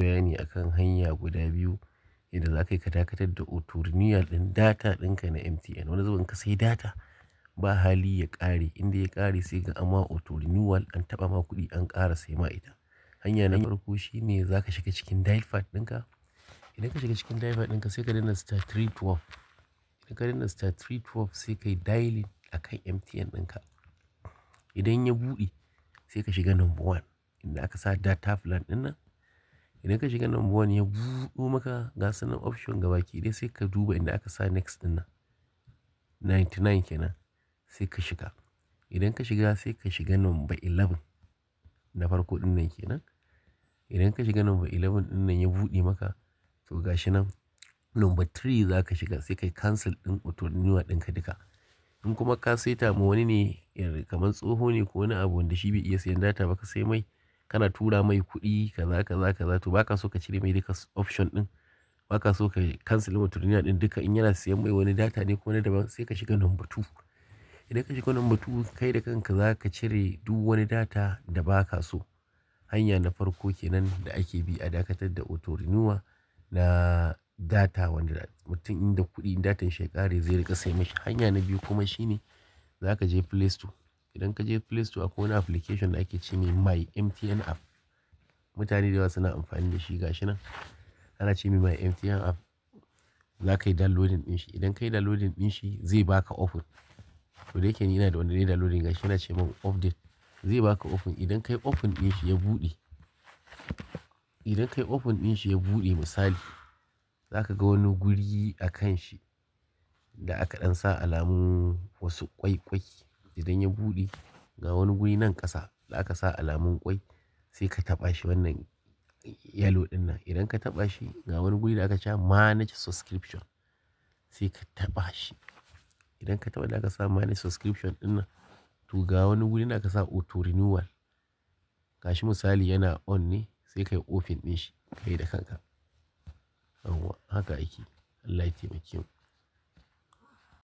Bayani akan hanya guda biyu yadda za ka yi ka dakatar da auto renewal ɗin data ɗinka na MTN. Wani zubin ka sai data ba hali ya ƙare, inda ya ƙare sai ka ama auto renewal an taɓa ma kuɗi an ƙara sai ma ita. Hanya na farko shine za ka shiga cikin dial pad ɗinka. Idan ka shiga cikin dial pad ɗinka sai ka danna star 312. Idan ka danna star 312 sai ka yi dialing akan MTN ɗinka. Idan ya buɗe sai ka shiga number one inda aka sa data plan ɗin nan. Idan ka shiga number one ya buɗo maka gasu nan option gabaki ɗaya, sai ka duba inda aka sa next ɗin nan. 99 kenan sai ka shiga. Idan ka shiga sai ka shiga number 11 na farko ɗin nan kenan. Idan ka shiga number 11 ɗin nan ya buɗe maka, to gashi nan number three za ka shiga, sai ka yi cancel ɗin auto renewal ɗinka duka. In kuma ka saita ma wani ne kamar tsoho ne ko wani abu wanda shi bai iya sayan data ba, ka sai mai, kana tura mai kuɗi kaza kaza kaza, to baka so ka cire mai duka option ɗin. Baka so ka cancel auto renewal ɗin duka, in yana siyan mai wani data ne ko wani daban, sai ka shiga number two. Idan ka shiga number two, kai da kanka za ka cire duk wani data da ba ka so. Hanya na farko kenan da ake bi a dakatar da auto renewal na data wanda mutum inda kuɗi datan shi ya ƙare zai riƙa sai mashi. Hanya na biyu kuma shine za ka je Play Store. Idan ka je Play Store, akwai wani application da ake ce mai My MTN app. Mutane da yawa suna amfani da shi, gashi nan. Ana ce mai My MTN app. Za ka yi downloading ɗin shi. Idan ka yi downloading ɗin shi, zai baka open. To, da yake ni ina da wanda nayi downloading, gashi yana ce mun update. Zai baka open. Idan ka yi open ɗin shi ya buɗe. Idan ka yi open ɗin shi ya buɗe, misali, za ka ga wani guri a kan shi da aka ɗan sa alamun wasu ƙwai ƙwai. Idan ya buɗe, ga wani guri nan ƙasa da aka sa alamun ƙwai, sai ka taɓa shi, wannan yellow ɗin nan. Idan ka taɓa shi, ga wani guri da aka ce manage subscription, sai ka taɓa shi. Idan ka taɓa da aka sa manage subscription ɗin nan, to ga wani guri da aka sa auto renewal. Gashi misali yana on ne, sai ka yi off ɗin shi kai da kanka. Yauwa, haka ake. Allah ya taimake mu.